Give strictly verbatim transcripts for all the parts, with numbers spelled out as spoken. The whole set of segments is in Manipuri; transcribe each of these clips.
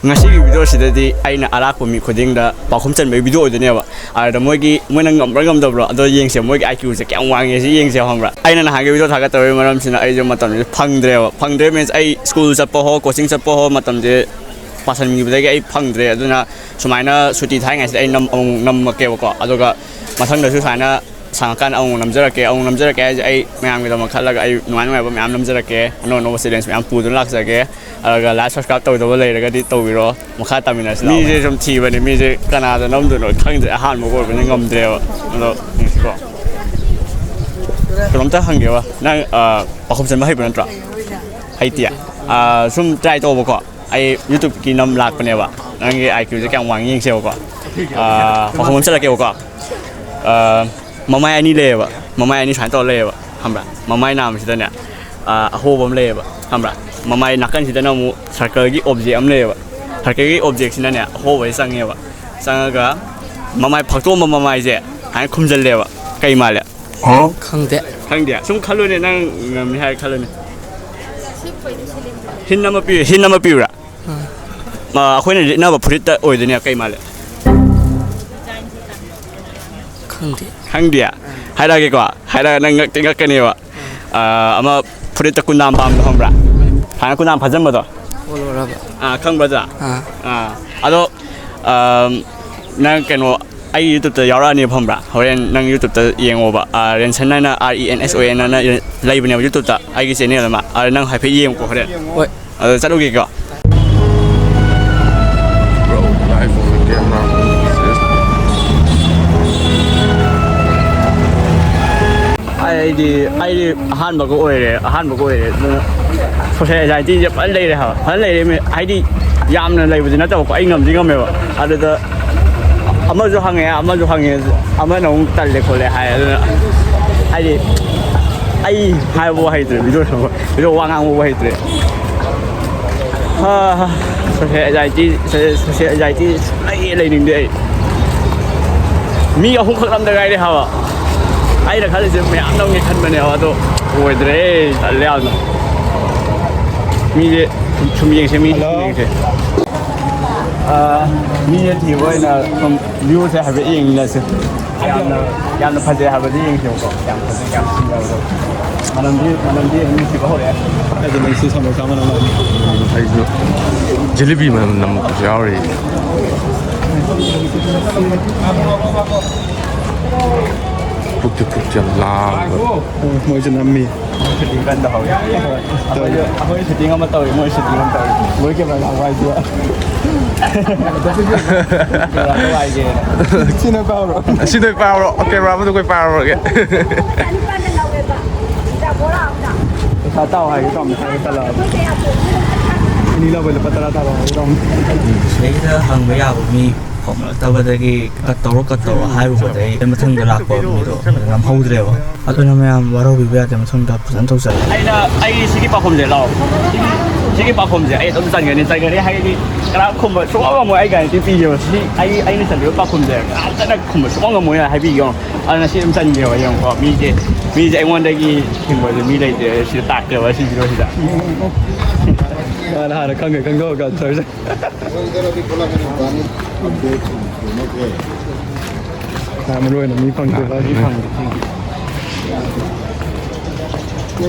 ꯉꯁꯤꯒꯤ ꯚꯤꯗꯤꯑꯣꯁꯤꯗꯗꯤ ꯑꯩꯅ ꯑꯔꯥꯛꯄ ꯃꯤ ꯈꯨꯗꯤꯡꯗ ꯄꯥꯎꯈꯨꯝ ꯆꯟꯕꯒꯤ ꯚꯤꯗꯤꯑꯣ ꯑꯣꯏꯗꯣꯏꯅꯦꯕ꯫ ꯑꯗꯨꯗ ꯃꯣꯏꯒꯤ, ꯃꯣꯏꯅ ꯉꯝꯕ꯭ꯔꯥ ꯉꯝꯗꯕ꯭ꯔꯣ ꯑꯗꯣ ꯌꯦꯡꯁꯦ, ꯃꯣꯏꯒꯤ ꯑꯥꯏ ꯀ꯭ꯌꯨꯁꯦ ꯀꯌꯥꯝ ꯋꯥꯡꯉꯦ ꯁꯤ ꯌꯦꯡꯁꯦ, ꯈꯪꯕ꯭ꯔꯥ? ꯑꯩꯅ ꯅꯍꯥꯟꯒꯤ ꯚꯤꯗꯤꯑꯣ ꯊꯥꯒꯠꯇꯕꯒꯤ ꯃꯔꯝꯁꯤꯅ ꯑꯩꯁꯦ ꯃꯇꯝꯁꯦ ꯐꯪꯗ꯭ꯔꯦꯕ꯫ ꯐꯪꯗ꯭ꯔꯦ means ꯑꯩ ꯁ꯭ꯀꯨꯜ ꯆꯠꯄ ꯍꯣ, ꯀꯣꯆꯤꯡ ꯆꯠꯄ ꯍꯣ ꯃꯇꯝꯁꯦ ꯄꯥꯁꯟꯈꯤꯕꯗꯒꯤ ꯑꯩ ꯐꯪꯗ꯭ꯔꯦ꯫ ꯑꯗꯨꯅ ꯁꯨꯃꯥꯏꯅ ꯁꯨꯇꯤ ꯊꯥꯏꯉꯩꯁꯤꯗ ꯑꯩ ꯅꯝ-, ꯑꯃꯨꯛ ꯅꯝꯃꯛꯀꯦꯕꯀꯣ꯫ ꯑꯗꯨꯒ ꯃꯊꯪꯗꯁꯨ ꯁꯨꯃꯥꯏꯅ ꯁꯪꯉꯀꯥꯟꯗ ꯑꯃꯨꯛ ꯅꯝꯖꯔꯛꯀꯦ꯫ ꯑꯃꯨꯛ ꯅꯝꯖꯔꯛꯀꯦ ꯍꯥꯏꯁꯦ ꯑꯩ ꯃꯌꯥꯝꯒꯤꯗꯃꯛ ꯈꯜꯂꯒ ꯑꯩ ꯅꯨꯡꯉꯥꯏ ꯅꯨꯡꯉꯥꯏꯕ ꯃꯌꯥꯝ ꯅꯝꯖꯔꯛꯀꯦ꯫ ꯑꯅꯧ ꯑꯅꯧꯕ ꯆꯦꯂꯦꯟꯖ ꯃꯌꯥꯝ ꯄꯨꯗꯨꯅ ꯂꯥꯛꯆꯒꯦ꯫ ꯑꯗꯨꯒ like, subscribe ꯇꯧꯗꯕ ꯂꯩꯔꯒꯗꯤ ꯇꯧꯕꯤꯔꯣ꯫ ꯃꯈꯥ ꯇꯥꯃꯤꯟꯅꯁꯤ ꯂꯥꯛꯑꯣ꯫ ꯃꯤꯁꯦ ꯁꯨꯝ ꯊꯤꯕꯅꯦ, ꯃꯤꯁꯦ ꯀꯅꯥꯗ ꯅꯝꯗꯣꯏꯅꯣ ꯈꯪꯗ꯭ꯔꯦ, ꯑꯍꯥꯟꯕꯒ ꯑꯣꯏꯕꯅꯤꯅ ꯉꯝꯗ꯭ꯔꯦꯕ꯫ ꯑꯗꯣ ꯌꯦꯡꯁꯤꯀꯣ꯫ ꯀꯩꯅꯣꯝꯇ ꯍꯪꯒꯦꯕ, ꯅꯪ, ꯑ, ꯄꯥꯎꯈꯨꯝ ꯆꯟꯕ ꯍꯩꯕ ꯅꯠꯇ꯭ꯔꯣ? ꯍꯩꯇꯦ꯫ ꯑ, ꯁꯨꯝ try ꯇꯧꯕꯀꯣ꯫ ꯑꯩ YouTube-ꯀꯤ ꯅꯝ ꯂꯥꯛꯄꯅꯦꯕ꯫ ꯅꯪꯒꯤ ꯑꯥꯏ ꯀ꯭ꯌꯨꯁꯦ ꯀꯌꯥꯝ ꯋꯥꯡꯉꯤ ꯌꯦꯡꯁꯦꯕꯀꯣ꯫ ꯑ, ꯄꯥꯎꯈꯨꯝ ꯑꯃ ꯆꯠꯂꯛꯀꯦꯕꯀꯣ꯫ ꯑ, ꯃꯃꯥꯏ ꯑꯅꯤ ꯂꯩꯌꯦꯕ꯫ ꯃꯃꯥꯏ ꯑꯅꯤ ꯁꯨꯃꯥꯏꯅ ꯇꯧꯔ ꯂꯩꯌꯦꯕ꯫ ꯈꯪꯕ꯭ꯔꯥ? ꯃꯃꯥꯏ ꯅꯥꯝꯃꯁꯤꯗꯅꯦ, ꯑ, ꯑꯍꯣꯕ ꯑꯃ ꯂꯩꯌꯦꯕ꯫ ꯈꯪꯕ꯭ꯔꯥ? ꯃꯃꯥꯏ ꯅꯥꯀꯟꯁꯤꯗꯅ ꯑꯃꯨꯛ circle-ꯒꯤ object ꯑꯃ ꯂꯩꯌꯦꯕ꯫ Circle-ꯒꯤ object-ꯁꯤꯅꯅꯦ, ꯑꯍꯣꯕꯁꯦ ꯆꯪꯉꯦꯕ꯫ ꯆꯪꯉꯒ ꯃꯃꯥꯏ ꯐꯛꯇꯣꯛꯑꯝꯕ ꯃꯃꯥꯏꯁꯦ ꯁꯨꯃꯥꯏꯅ ꯈꯨꯝꯖꯜꯂꯦꯕ꯫ ꯀꯩ ꯃꯥꯜꯂꯦ? ꯈꯪꯗꯦ꯫ ꯈꯪꯗꯦ? ꯁꯨꯝ ꯈꯜꯂꯨꯅꯦ, ꯅꯪ ꯉꯝꯅꯤ ꯍꯥꯏꯔ ꯈꯜꯂꯨꯅꯦ꯫ Hint ꯑꯃ ꯄꯤ-, hint ꯑꯃ ꯄꯤꯌꯨꯔꯥ? ꯑꯥ꯫ ꯑ, ꯑꯩꯈꯣꯏꯅ ꯂꯤꯠꯅꯕ ꯐꯨꯔꯤꯠꯇ ꯑꯣꯏꯗꯣꯏꯅꯦ꯫ ꯀꯩ ꯃꯥꯜꯂꯦ? ꯈꯪꯗꯦ꯫ ꯈꯪꯗꯦ? ꯍꯥꯏꯔꯛꯑꯒꯦꯀꯣ꯫ ꯍꯥꯏꯔꯛꯑꯒ ꯅꯪ ꯉꯛꯇꯤ ꯉꯛꯀꯅꯦꯕ꯫ ꯑ, ꯑꯃ ꯐꯨꯔꯤꯠꯇ ꯀꯨꯟꯗꯥꯝ ꯄꯥꯝꯕꯗꯣ ꯈꯪꯕ꯭ꯔꯥ? ꯍꯥꯟꯅ ꯀꯨꯟꯗꯥꯝ ꯐꯥꯖꯟꯕꯗꯣ? Polo ꯔꯕ? ꯑ, ꯈꯪꯕ꯭ꯔꯥ ꯑꯗꯣ? ꯑꯥ꯫ ꯑ, ꯑꯗꯣ, ꯑ, ꯅꯪ ꯀꯩꯅꯣ, ꯑꯩ YouTube-ꯇ ꯌꯥꯎꯔꯛꯑꯅꯤ ꯈꯪꯕ꯭ꯔꯥ? ꯍꯣꯔꯦꯟ ꯅꯪ YouTube-ꯇ ꯌꯦꯡꯉꯣꯕ꯫ ꯑ, ꯔꯦꯟꯁꯟ ꯍꯥꯏꯅ, R E N S O N ꯍꯥꯏꯅ ꯂꯩꯕꯅꯦꯕ YouTube-ꯇ, ꯑꯩꯒꯤ channel ꯑꯃ꯫ ꯑꯗ ꯅꯪ ꯍꯥꯏꯐꯦꯠ ꯌꯦꯡꯉꯨꯀꯣ ꯍꯣꯔꯦꯟ꯫ ꯍꯣꯏ꯫ ꯑꯗꯣ ꯆꯠꯂꯨꯒꯦꯀꯣ꯫ Bro, iPhone camera. ꯑꯩꯗꯤ, ꯑꯩꯗꯤ ꯑꯍꯥꯟꯕꯒ ꯑꯣꯏꯔꯦ, ꯑꯍꯥꯟꯕꯒ ꯑꯣꯏꯔꯦ꯫ ꯑꯗꯨꯅ social anxiety-ꯁꯦ ꯐꯖꯅ ꯂꯩꯔꯦ ꯍꯥꯏꯕ, ꯐꯖꯅ ꯂꯩꯔꯦ꯫ ꯃꯤ-, ꯍꯥꯏꯗꯤ ꯌꯥꯝꯅ ꯂꯩꯕꯗꯤ ꯅꯠꯇꯕꯀꯣ, ꯑꯩ ꯉꯝꯗꯤ ꯉꯝꯃꯦꯕ꯫ ꯑꯗꯨꯗ ꯑꯃꯁꯨ ꯍꯪꯉꯦ, ꯑꯃꯁꯨ ꯍꯪꯉꯦ, ꯑꯃꯅ ꯑꯃꯨꯛ ꯇꯜꯂꯦ ꯈꯣꯠꯂꯦ ꯍꯥꯏ꯫ ꯑꯗꯨꯅ ꯍꯥꯏꯗꯤ ꯑꯩ ꯍꯥꯏꯕꯕꯨ ꯍꯩꯇ꯭ꯔꯦ, video ꯁꯨꯕ, video ꯋꯥ ꯉꯥꯡꯕꯕꯨ ꯍꯩꯇ꯭ꯔꯦ꯫ ꯍꯥ, social anxiety, social anxiety ꯁꯨꯡꯂꯩ ꯂꯩꯅꯤꯡꯗꯦ ꯑꯩ꯫ ꯃꯤ ꯑꯍꯨꯝꯈꯛ ꯅꯝꯗ ꯉꯥꯏꯔꯦ ꯍꯥꯏꯕ꯫ ꯑꯩꯅ ꯈꯜꯂꯤꯁꯦ ꯃꯌꯥꯝ ꯅꯝꯒꯦ ꯈꯟꯕꯅꯦꯕ, ꯑꯗꯣ ꯑꯣꯏꯗ꯭ꯔꯦ, ꯇꯜꯂꯦ ꯌꯥꯝꯅ꯫ ꯃꯤꯁꯦ ꯁꯨꯝ ꯌꯦꯡꯁꯦ, ꯃꯤ ꯁꯨꯝ ꯍꯜꯂꯣ꯫ ꯌꯦꯡꯁꯦ꯫ ꯑꯥ, ꯃꯤ ꯊꯤꯕ ꯑꯣꯏꯅ ꯁꯨꯝ ꯚ꯭ꯌꯨꯁꯦ ꯍꯥꯏꯐꯦꯠ ꯌꯦꯡꯃꯤꯟꯅꯁꯦ꯫ ꯌꯥꯝꯅ, ꯌꯥꯝꯅ ꯐꯖꯩ ꯍꯥꯏꯕꯗꯤ ꯌꯦꯡꯁꯦꯕꯀꯣ꯫ ꯌꯥꯝ ꯐꯖꯩ, ꯌꯥꯝ ꯁꯤꯖꯤꯟꯅꯕꯗꯣ꯫ ꯃꯅꯝꯗꯤ, ꯃꯅꯝꯗꯤ ꯑꯗꯨꯝ ꯅꯨꯡꯁꯤꯕ ꯍꯧꯔꯛꯑꯦ꯫ ꯑꯗꯨ ꯅꯪꯁꯨ ꯁꯃꯣꯁꯥ ꯃꯅꯝ ꯂꯥꯛꯑꯦ꯫ ꯑꯩꯁꯨ ꯖꯤꯂꯤꯕꯤ ꯃꯅꯝ ꯅꯝꯕꯁꯨ ꯌꯥꯎꯔꯤ꯫ ꯄꯨꯛꯇꯤ ꯄꯨꯛ ꯌꯥꯝ ꯂꯥꯝꯕ꯫ ꯎꯝ, ꯃꯣꯏꯁꯨ ꯅꯝꯃꯤ꯫ ꯁꯨꯇꯤꯡ ꯀꯟꯅ ꯇꯧꯍꯧꯔꯤ꯫ ꯑꯩꯈꯣꯏ, ꯑꯩꯈꯣꯏ ꯁꯨꯇꯤꯡ ꯑꯃ ꯇꯧꯔꯤ, ꯃꯣꯏ ꯁꯨꯇꯤꯡ ꯑꯃ ꯇꯧꯔꯤ꯫ ꯃꯣꯏ ꯀꯦꯃꯦꯔꯥ ꯂꯥꯛꯄ ꯍꯥꯏꯁꯤꯕ꯫ ꯀꯦꯃꯦꯔꯥꯗꯣ ꯋꯥꯏꯒꯦꯅ꯫ ꯁꯤ ꯅꯣꯏ ꯄꯥꯎꯔꯣ? ꯁꯤ ꯅꯣꯏ ꯄꯥꯎꯔꯣ? ꯀꯦꯃꯦꯔꯥ ꯑꯃꯗꯣ ꯑꯩꯈꯣꯏ ꯄꯥꯎꯔꯒꯦ꯫ ꯄꯩꯁꯥ ꯇꯥꯎ ꯍꯥꯏꯒꯦ ꯇꯧꯔꯝꯅꯦ, ꯍꯥꯏꯒꯦ ꯇꯜꯂꯛꯑꯕ꯫ ꯑꯅꯤ ꯂꯧꯕꯩ ꯂꯨꯄꯥ ꯇꯔꯥ ꯇꯥꯔꯣ ꯍꯥꯏꯒꯦ ꯇꯧꯔꯝꯅꯦ꯫ ꯁꯤꯗꯩꯗ ꯍꯪꯕ ꯌꯥꯕ ꯃꯤ ꯐꯥꯎꯅꯔꯛꯇꯕꯗꯒꯤ ꯀꯠ ꯇꯧꯔꯣ, ꯀꯠ ꯇꯧꯔꯣ ꯍꯥꯏꯔꯨꯕꯗꯩ ꯃꯊꯪꯗ ꯂꯥꯛꯄ ꯃꯤꯗꯣ ꯅꯝꯍꯧꯗ꯭ꯔꯦꯕ꯫ ꯑꯗꯨꯅ ꯃꯌꯥꯝ ꯋꯥꯔꯧꯕꯤꯕ ꯌꯥꯗꯦ, ꯃꯊꯪꯗ ꯐꯖꯅ ꯇꯧꯖꯔꯛꯀꯦ꯫ ꯑꯩꯅ, ꯑꯩ ꯁꯤꯒꯤ ꯄꯥꯎꯈꯨꯝꯁꯦ ꯂꯥꯛꯑꯣ꯫ ꯁꯤꯒꯤ, ꯁꯤꯒꯤ ꯄꯥꯎꯈꯨꯝꯁꯦ ꯑꯩ ꯑꯗꯨꯝ ꯆꯟꯒꯅꯤ, ꯆꯟꯒꯅꯤ ꯍꯥꯏꯗꯤ ꯀꯅꯥ ꯈꯨꯝꯕ ꯁꯨꯡꯉꯝ ꯉꯝꯃꯣꯏ, ꯑꯩ ꯒꯥꯔꯦꯟꯇꯤ ꯄꯤꯒꯦꯕ꯫ ꯁꯤ ꯑꯩ, ꯑꯩꯅ ꯆꯟꯈꯤꯕ ꯄꯥꯎꯈꯨꯝꯁꯦ ꯀꯅꯥꯝꯇꯅ ꯈꯨꯝꯕ ꯁꯨꯡꯉꯝ ꯉꯝꯃꯣꯏ ꯍꯥꯏꯕꯤꯒꯦ꯫ ꯑꯗꯨꯅ ꯁꯤ ꯑꯗꯨꯝ ꯆꯟꯒꯦꯕ, ꯌꯦꯡꯉꯨꯀꯣ꯫ ꯃꯤꯁꯦ, ꯃꯤꯁꯦ ꯑꯩꯉꯣꯟꯗꯒꯤ ꯍꯤꯡꯕꯁꯦ ꯃꯤ ꯂꯩꯇꯦ ꯁꯤꯗ ꯇꯥꯛꯀꯦꯕ ꯁꯤ ꯚꯤꯗꯤꯑꯣꯁꯤꯗ꯫ ꯃꯥꯅ ꯍꯥꯟꯅ ꯈꯪꯉꯦ, ꯈꯪꯗꯣꯛꯑꯒ ꯇꯧꯔꯤꯁꯦ꯫ ꯃꯔꯨ ꯑꯣꯏꯅ ꯃꯤ ꯐꯪꯗꯦꯕ꯫ ꯃꯤ ꯐꯪꯗꯦ꯫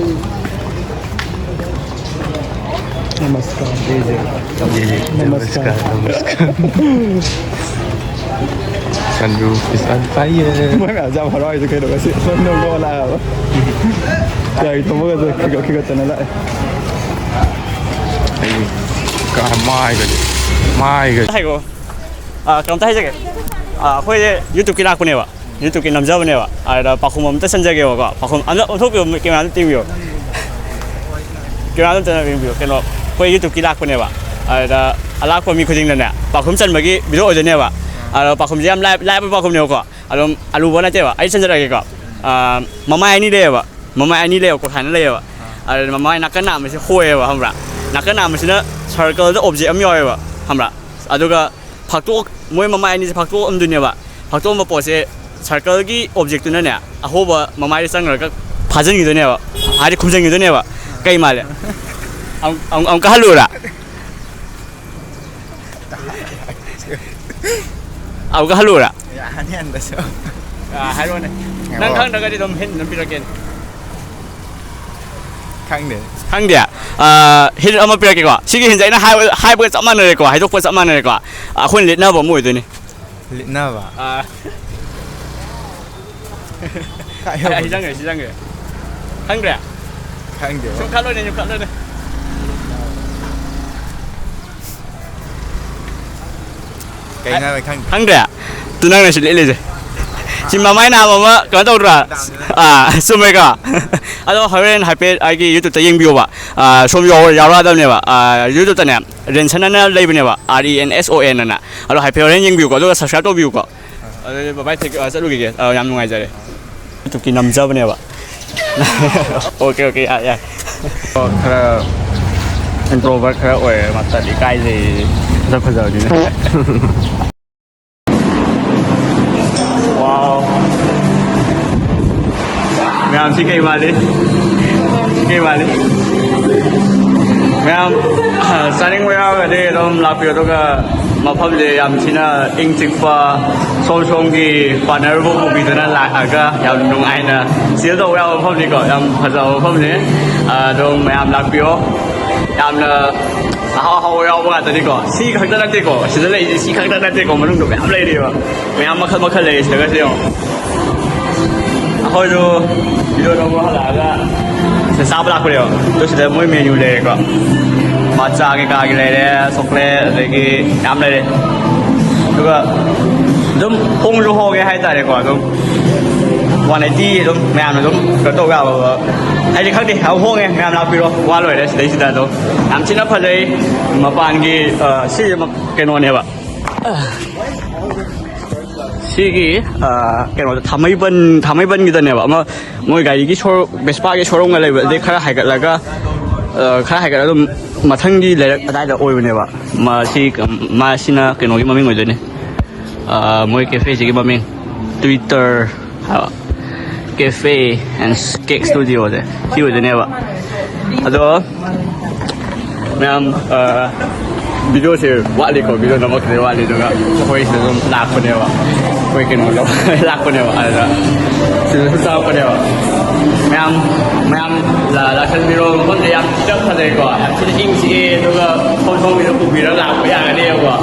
ꯅꯃꯁꯀꯥꯔ꯫ ꯖꯦ ꯖꯦ꯫ ꯖꯦ ꯖꯦ꯫ ꯅꯃꯁꯀꯥꯔ꯫ ꯅꯃꯁꯀꯥꯔ, ꯅꯃꯁꯀꯥꯔ꯫ Sunroof is on fire. ꯃꯣꯏ ꯃꯌꯥꯝꯁꯦ ꯌꯥꯝ ꯍꯔꯥꯎꯏꯗꯣ ꯀꯩꯅꯣ ꯉꯁꯤ? ꯃꯣꯏ ꯅꯣꯛ ꯅꯣꯛꯑ ꯂꯥꯛꯑꯦꯕ꯫ ꯒꯥꯔꯤ ꯊꯧꯕꯒꯁꯦ ꯈꯤꯒꯠ ꯈꯤꯒꯠꯇꯅ ꯂꯥꯛꯑꯦ꯫ ꯑꯩ ꯀꯥ-, ꯃꯥꯏꯒꯗꯤ, ꯃꯥꯏꯒꯗꯤ꯫ ꯍꯥꯏꯒꯣ꯫ ꯑꯥ, ꯀꯩꯅꯣꯝꯇ ꯍꯥꯏꯖꯒꯦ꯫ ꯑꯥ, ꯑꯩꯈꯣꯏꯁꯦ YouTube-ꯀꯤ ꯂꯥꯛꯄꯅꯦꯕ꯫ YouTube-ꯀꯤ ꯅꯝꯖꯕꯅꯦꯕ꯫ ꯑꯗꯨꯗ ꯄꯥꯎꯈꯨꯝ ꯑꯝꯇ ꯆꯟꯖꯒꯦꯕꯀꯣ꯫ ꯄꯥꯎꯈꯨꯝ ꯑꯝꯇ ꯑꯣꯟꯊꯣꯛꯄꯤꯌꯣ, camera-ꯗ ꯇꯤꯡꯕꯤꯌꯣ꯫ Camera-ꯗ ꯑꯝꯇ ꯌꯦꯡꯕꯤꯌꯣ꯫ ꯀꯩꯅꯣ, ꯑꯩꯈꯣꯏ YouTube-ꯀꯤ ꯂꯥꯛꯄꯅꯦꯕ꯫ ꯑꯗꯨꯗ ꯑꯂꯥꯛꯄ ꯃꯤ ꯈꯨꯗꯤꯡꯗꯅꯦ, ꯄꯥꯎꯈꯨꯝ ꯆꯟꯕꯒꯤ video ꯑꯣꯏꯗꯣꯏꯅꯦꯕ꯫ ꯑꯗꯣ ꯄꯥꯎꯈꯨꯝꯁꯦ ꯌꯥꯝ ꯂꯥꯏ-, ꯂꯥꯏꯕ ꯄꯥꯎꯈꯨꯝꯅꯦꯕꯀꯣ꯫ ꯑꯗꯨꯝ ꯑꯂꯨꯕ ꯅꯠꯇꯦꯕ꯫ ꯑꯩ ꯆꯟꯖꯔꯛꯑꯒꯦꯀꯣ꯫ ꯑꯥ, ꯃꯃꯥꯏ ꯑꯅꯤ ꯂꯩꯌꯦꯕ꯫ ꯃꯃꯥꯏ ꯑꯅꯤ ꯂꯩꯌꯦꯕꯀꯣ, ꯁꯨꯃꯥꯏꯅ ꯂꯩꯌꯦꯕ꯫ ꯑꯗꯨꯗ ꯃꯃꯥꯏ ꯅꯥꯀꯟ ꯅꯥꯝꯃꯁꯦ ꯍꯣꯏꯌꯦꯕ, ꯈꯪꯕ꯭ꯔꯥ? ꯅꯥꯀꯟ ꯅꯥꯝꯃꯁꯤꯅ circle-ꯗ object ꯑꯃ ꯌꯥꯎꯋꯦꯕ, ꯈꯪꯕ꯭ꯔꯥ? ꯑꯗꯨꯒ ꯐꯥꯛꯇꯣꯛ-, ꯃꯣꯏ ꯃꯃꯥꯏ ꯑꯅꯤꯁꯦ ꯐꯥꯛꯇꯣꯛꯑꯝꯗꯣꯏꯅꯦꯕ꯫ ꯐꯥꯛꯇꯣꯛꯑꯝꯕ ꯄꯣꯠꯁꯦ circle-ꯒꯤ object-ꯇꯨꯅꯅꯦ, ꯑꯍꯣꯕ ꯃꯃꯥꯏꯗ ꯆꯪꯈ꯭ꯔꯒ ꯐꯥꯖꯤꯟꯈꯤꯗꯣꯏꯅꯦꯕ, ꯍꯥꯏꯗꯤ ꯈꯨꯝꯖꯤꯟꯈꯤꯗꯣꯏꯅꯦꯕ꯫ ꯀꯩ ꯃꯥꯜꯂꯦ? ꯑꯃꯨꯛ, ꯑꯃꯨꯛ, ꯑꯃꯨꯛꯀ ꯍꯜꯂꯨꯔꯥ? ꯑꯃꯨꯛꯀ ꯍꯜꯂꯨꯔꯥ? ꯌꯥꯅꯤ, ꯍꯟꯕꯁꯨ꯫ ꯑꯥ, ꯍꯥꯏꯔꯣꯅꯦ꯫ ꯅꯪ ꯈꯪꯗ꯭ꯔꯒꯗꯤ ꯑꯗꯨꯝ ꯍꯤꯟ ꯑꯗꯨꯝ ꯄꯤꯔꯛꯀꯦꯅꯦ꯫ ꯈꯪꯗꯦ꯫ ꯈꯪꯗꯦ? ꯑꯥ, ꯍꯤꯟ ꯑꯃ ꯄꯤꯔꯛꯀꯦꯀꯣ꯫ ꯁꯤꯒꯤ ꯍꯤꯟꯁꯦ ꯑꯩꯅ ꯍꯥꯏꯕ, ꯍꯥꯏꯕꯒ ꯆꯞ ꯃꯥꯟꯅꯔꯦꯀꯣ, ꯍꯥꯏꯗꯣꯛꯄꯒ ꯆꯞ ꯃꯥꯟꯅꯔꯦꯀꯣ꯫ ꯑꯩꯈꯣꯏꯅ ꯂꯤꯠꯅꯕ ꯑꯃ ꯑꯣꯏꯗꯣꯏꯅꯤ꯫ ꯂꯤꯠꯅꯕ? ꯑꯥ꯫ ꯀꯥꯏ ꯌꯧꯕꯅꯣ? ꯑꯩ ꯆꯪꯈ꯭ꯔꯦ, ꯁꯤ ꯆꯪꯈ꯭ꯔꯦ꯫ ꯈꯪꯗ꯭ꯔꯦ? ꯈꯪꯗꯦꯕ꯫ ꯁꯨꯝ ꯈꯜꯂꯣꯅꯦ, ꯁꯨꯝ ꯈꯜꯂꯣꯅꯦ꯫ ꯀꯩꯅꯣ ꯍꯥꯏꯕ ꯈꯪꯗꯦ꯫ ꯈꯪꯗ꯭ꯔꯦ? ꯇꯨ ꯅꯪꯅ ꯁꯤ ꯂꯤꯠꯂꯤꯁꯦ꯫ ꯁꯤ ꯃꯃꯥꯏ ꯅꯥꯕ ꯑꯃ ꯀꯩꯅꯣ ꯇꯧꯗ꯭ꯔꯥ? ꯑꯥ, ꯆꯨꯝꯃꯦꯀꯣ? ꯑꯗꯣ ꯍꯣꯔꯦꯟ ꯍꯥꯏꯐꯦꯠ ꯑꯩꯒꯤ YouTube-ꯇ ꯌꯦꯡꯕꯤꯌꯣꯕ꯫ ꯑꯥ, ꯁꯣꯝ ꯌꯥꯎꯔ-, ꯌꯥꯎꯔꯛꯑꯗꯕꯅꯦꯕ꯫ ꯑꯥ, YouTube-ꯇꯅꯦ, ꯔꯦꯟꯁꯟ ꯑꯅ ꯂꯩꯕꯅꯦꯕ, R E N S O N ꯑꯅ꯫ ꯑꯗꯣ ꯍꯥꯏꯐꯦꯠ ꯍꯣꯔꯦꯟ ꯌꯦꯡꯕꯤꯌꯨꯀꯣ, ꯑꯗꯨꯒ subscribe ꯇꯧꯕꯤꯌꯨꯀꯣ꯫ ꯑꯗꯨꯗꯤ bye bye, take care, ꯑ, ꯆꯠꯂꯨꯈꯤꯒꯦ꯫ ꯑ, ꯌꯥꯝ ꯅꯨꯡꯉꯥꯏꯖꯔꯦ꯫ YouTube-ꯀꯤ ꯅꯝꯖꯕꯅꯦꯕ꯫ Okay, okay, ꯌꯥꯔꯦ, ꯌꯥꯔꯦ꯫ ꯈꯔ introvert ꯈꯔ ꯑꯣꯏꯔꯦ, ꯃꯥꯁꯇꯔꯗꯤ ꯏꯀꯥꯏꯖꯩ꯫ ꯃꯁꯛ ꯐꯖꯕꯅꯤꯅ꯫ Wow꯫ ꯃꯌꯥꯝꯁꯤ ꯀꯩ ꯃꯥꯜꯂꯤ? ꯀꯩ ꯃꯥꯜꯂꯤ? ꯃꯌꯥꯝ, ꯑ, ꯆꯥꯅꯤꯡꯕ ꯌꯥꯎꯔꯒꯗꯤ ꯑꯗꯨꯝ ꯂꯥꯛꯄꯤꯌꯨ, ꯑꯗꯨꯒ ꯃꯐꯝꯁꯦ ꯌꯥꯝ ꯊꯤꯅ ꯏꯪ ꯆꯤꯛꯄ, ꯁꯣꯝ ꯁꯣꯝꯒꯤ partner-ꯕꯨ ꯄꯨꯕꯤꯗꯨꯅ ꯂꯥꯛꯑꯒ ꯌꯥꯝ ꯅꯨꯡꯉꯥꯏꯅ chill ꯇꯧꯕ ꯌꯥꯕ ꯃꯐꯝꯅꯤꯀꯣ, ꯌꯥꯝ ꯐꯖꯕ ꯃꯐꯝꯅꯤ꯫ ꯑꯗꯨꯝ ꯃꯌꯥꯝ ꯂꯥꯛꯄꯤꯌꯣ꯫ ꯌꯥꯝꯅ ꯑꯍꯥꯎ ꯑꯍꯥꯎꯕ ꯌꯥꯎꯕ ꯉꯥꯛꯇꯅꯤꯀꯣ꯫ ꯁꯤ ꯈꯛꯇ ꯅꯠꯇꯦꯀꯣ, ꯁꯤꯗ ꯂꯩꯔꯤꯁꯤ ꯁꯤ ꯈꯛꯇ ꯅꯠꯇꯦꯀꯣ, ꯃꯅꯨꯡꯗ ꯃꯌꯥꯝ ꯂꯩꯔꯤꯕ꯫ ꯃꯌꯥꯝ ꯃꯈꯜ ꯃꯈꯜ ꯂꯩꯔꯤ ꯁꯤꯗꯒꯁꯨ ꯌꯦꯡꯉꯣ꯫ ꯑꯩꯈꯣꯏꯁꯨ video ꯂꯧꯕ ꯍꯜꯂꯛꯑꯒ ꯁꯤꯗ ꯆꯥꯕ ꯂꯥꯛꯄꯅꯦꯕ꯫ ꯑꯗꯨ ꯁꯤꯗ ꯃꯣꯏ menu ꯂꯩꯔꯦꯀꯣ꯫ ꯃꯆꯥ ꯀꯩꯀꯥꯒꯤ ꯂꯩꯔꯦ, chocolate, ꯑꯗꯒꯤ ꯌꯥꯝ ꯂꯩꯔꯦ꯫ ꯑꯗꯨꯒ ꯑꯗꯨꯝ ꯍꯣꯡꯁꯨ ꯍꯣꯡꯉꯦ ꯍꯥꯏꯇꯥꯔꯦꯀꯣ꯫ ꯑꯗꯨꯝ one eighty ꯑꯗꯨꯝ ꯃꯌꯥꯝꯅ ꯑꯗꯨꯝ ꯀꯩꯅꯣ ꯇꯧꯕ ꯌꯥꯕ, ꯍꯥꯏꯗꯤ ꯈꯪꯗꯦ, ꯌꯥꯝ ꯍꯣꯡꯉꯦ꯫ ꯃꯌꯥꯝ ꯂꯥꯛꯄꯤꯔꯣ, ꯋꯥ ꯂꯣꯏꯔꯦ ꯁꯤꯗꯩꯁꯤꯗ꯫ ꯑꯗꯨꯝ ꯌꯥꯝ ꯊꯤꯅ ꯐꯖꯩ꯫ ꯃꯄꯥꯟꯒꯤ, ꯑ, ꯁꯤꯁꯦ ꯀꯩꯅꯣꯅꯦꯕ꯫ ꯁꯤꯒꯤ, ꯑ, ꯀꯩꯅꯣꯗ, ꯊꯥꯡꯃꯩꯕꯟ, ꯊꯥꯡꯃꯩꯕꯟꯒꯤꯗꯅꯦꯕ, ꯑꯃ ꯃꯣꯏ ꯒꯥꯔꯤꯒꯤ ꯁꯣꯔꯨꯝ, Vespa-ꯒꯤ showroom-ꯒ ꯂꯩꯕ, ꯑꯗꯩ ꯈꯔ ꯍꯥꯏꯒꯠꯂꯒ, ꯑ, ꯈꯔ ꯍꯥꯏꯒꯠꯂꯒ ꯑꯗꯨꯝ ꯃꯊꯪꯒꯤ ꯂꯩꯔꯛ ꯑꯗꯥꯏꯗ ꯑꯣꯏꯕꯅꯦꯕ꯫ ꯃꯁꯤ, ꯃꯥꯁꯤꯅ ꯀꯩꯅꯣꯒꯤ ꯃꯃꯤꯡ ꯑꯣꯏꯗꯣꯏꯅꯦ꯫ ꯑ, ꯃꯣꯏ cafe-ꯁꯤꯒꯤ ꯃꯃꯤꯡ Twitter ꯍꯥꯏꯕ, Cafe and Cake Studio-ꯁꯦ ꯁꯤ ꯑꯣꯏꯗꯣꯏꯅꯦꯕ꯫ ꯑꯗꯣ ꯃꯌꯥꯝ, ꯑ, ꯚꯤꯗꯤꯑꯣꯁꯦ ꯋꯥꯠꯂꯤꯀꯣ, ꯚꯤꯗꯤꯑꯣ ꯅꯝꯃꯛꯇ꯭ꯔꯦ, ꯋꯥꯠꯂꯤ꯫ ꯑꯗꯨꯒ ꯑꯩꯈꯣꯏ ꯁꯤꯗ ꯑꯗꯨꯝ ꯂꯥꯛꯄꯅꯦꯕ, ꯑꯩꯈꯣꯏ ꯀꯩꯅꯣ ꯂꯧ ꯂꯥꯛꯄꯅꯦꯕ꯫ ꯑꯗꯨꯗ ꯁꯤꯗꯁꯨ ꯆꯪꯉꯛꯄꯅꯦꯕ꯫ ꯃꯌꯥꯝ ꯃꯌꯥꯝ ꯂꯥꯛꯁꯟꯕꯤꯔꯣ꯫ ꯃꯐꯝꯁꯦ ꯌꯥꯝ ꯊꯤꯅ ꯐꯖꯩꯀꯣ, ꯌꯥꯝ ꯊꯤꯅ ꯏꯪ ꯆꯤꯛꯑꯦ꯫ ꯑꯗꯨꯒ ꯁꯣꯝ ꯁꯣꯝꯒꯤꯗ ꯄꯨꯕꯤꯔ ꯂꯥꯛꯄ ꯌꯥꯒꯅꯦꯕꯀꯣ꯫